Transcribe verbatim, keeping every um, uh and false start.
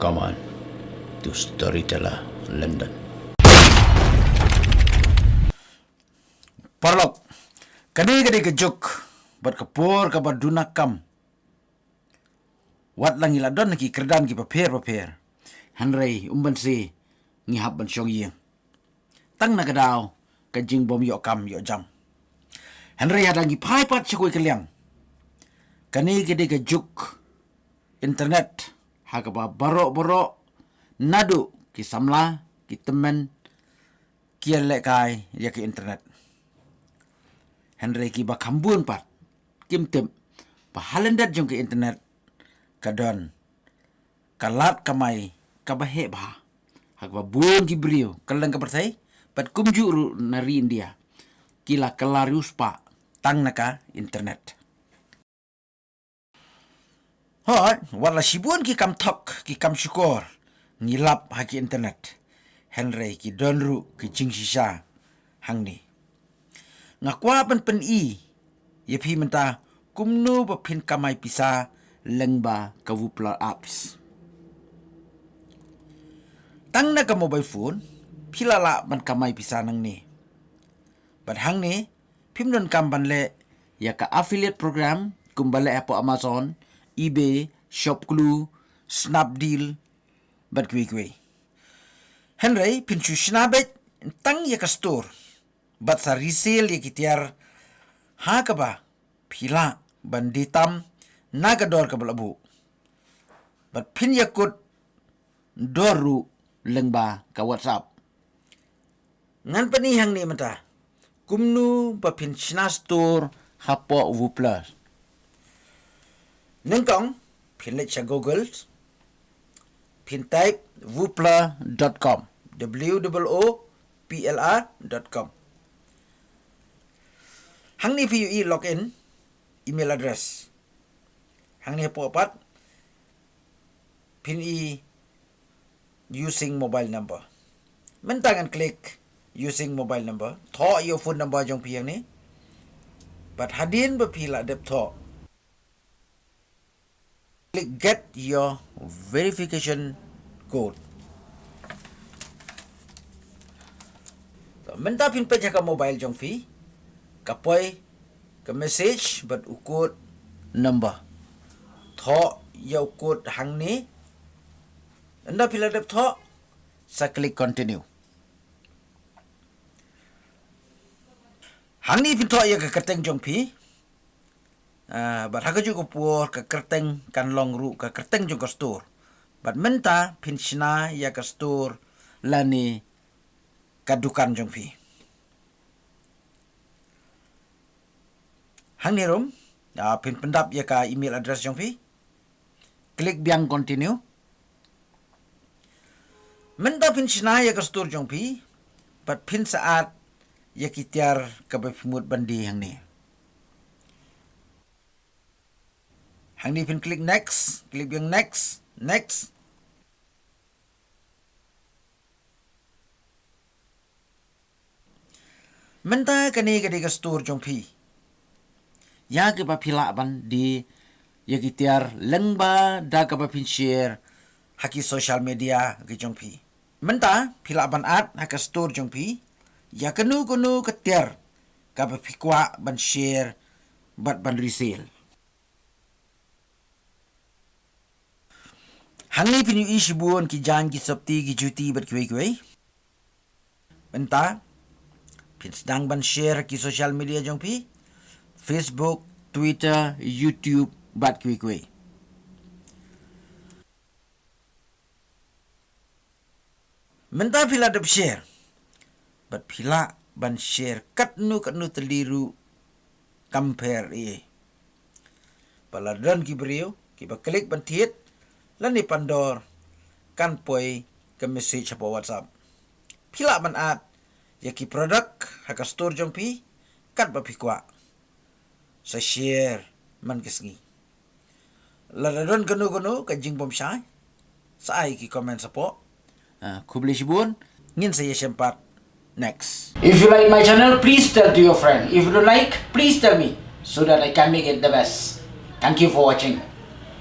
Come on to Storyteller London. Paralok, kane ka dei ka juk bad ka por kaba duna kam. Wat la ngi la don ki kyrdan kiba pher ba pher, hynrei ym banse ngi hap ban shong ïing. Tang na ka daw ka jingbym ïoh kam ïoh jam. Hynrei hadang ngi phai pat sha kawei ka liang, kane ka dei ka juk internet ha kaba baroh baroh naduh ki samla, ki tymmen, ki ïalehkai ïa ka internet. Hynrei kiba kham bun pat kim tip ba ha lyndet jong ka internet ka don ka lad kamai kaba heh bha ha kaba bun ki briew kylleng ka pyrthei, bad kumjuh ruh na ri India ki la kylla riewspah tang na ka internet. Hooid, wat la shibun ki kam thok, ki kam shukor ngi lap ha ki internet, hynrei ki don ruh ki jingshisha hangne. Nga kwah ban pyni ïa phi mynta kumno ba phin kamai pisa lyngba ka Whoopla apps. Tang na ka mobile phone phi la lah ban kamai pisa nangne. Bad hangne phim donkam ban leh ïa ka affiliate program kumba leh hapoh Amazon, eBay, Shopclue, Snapdeal bad kiwei kiwei. Hynrei phin shu shna beit tang ïa ka store bad sa resell ïa ki tiar ha kaba phi lah ban die tam na ka dor kaba la buh. Bad phin ïakut dor ruh lyngba ka WhatsApp. Ngan pyni hangne mynta kumno ba phin shna store hapoh Whoopla. Nyngkong phin leit sha Google, phin type whoopla dot com, W O O P L A dot com. Hangne phi ïohi login email address. Hangne hapoh pat phin i using mobile number. Mynta ngan click using mobile number, thoh ïa u phone number jong phi hangne. Bad hadien ba phi la dep thoh, click get your verification code. To, mynta phin peit ha ka mobile jong phi, ka poi ka message bad u code number. Thoh ïa u code hangne. Ynda phi la dep thoh, sa click continue. Hangne phin thoh ïa ka kyrteng jong phi. Ah, bad ha kajuh ka por ka kyrteng kan long ruh ka kyrteng jong ka store. Bad mynta phin shna ïa ka store lane ka dukan jong phi. Hangne ruh, ah, phin pyndap ïa ka email address jong phi. Click biang continue. Mynta phin shna ïa ka store jong phi bad phin sa add ïa ki tiar kaba phi mut ban die hangne. Hangne phin click next, click biang next, next. Mynta kane ka dei ka store jong phi ïa kaba phi lah ban die ïa ki tiar lyngba da kaba phin share ha ki social media ki jong phi. Mynta phi lah ban add ha ka store jong phi ïa kano kano ka tiar kaba phi kwah ban share bad ban resell. Hangne phin ïohi shibun ki jaiñ, ki sopti, ki juti bad kiwei kiwei. Mynta phin sdang ban share ha ki social media jong phi, Facebook, Twitter, YouTube bad kiwei kiwei. Mynta phi la dep share bad phi lah ban share katno katno tylli ruh kam pher ei ei. Ba la don ki briew kiba click ban thied lane pan dor, kan poi ka message hapoh WhatsApp. Phi lah ban add ïa ki product ha ka store jong phi katba phi kwah. Sa share man ka sngi. Lada don kano kano ka jingbymshai, sa ai ki comment hapoh. Ah, khublei shibun, ngin sa ïashem pat next. If you like my channel, please tell to your friend. If you don't like, please tell me so that I can make it the best. Thank you for watching.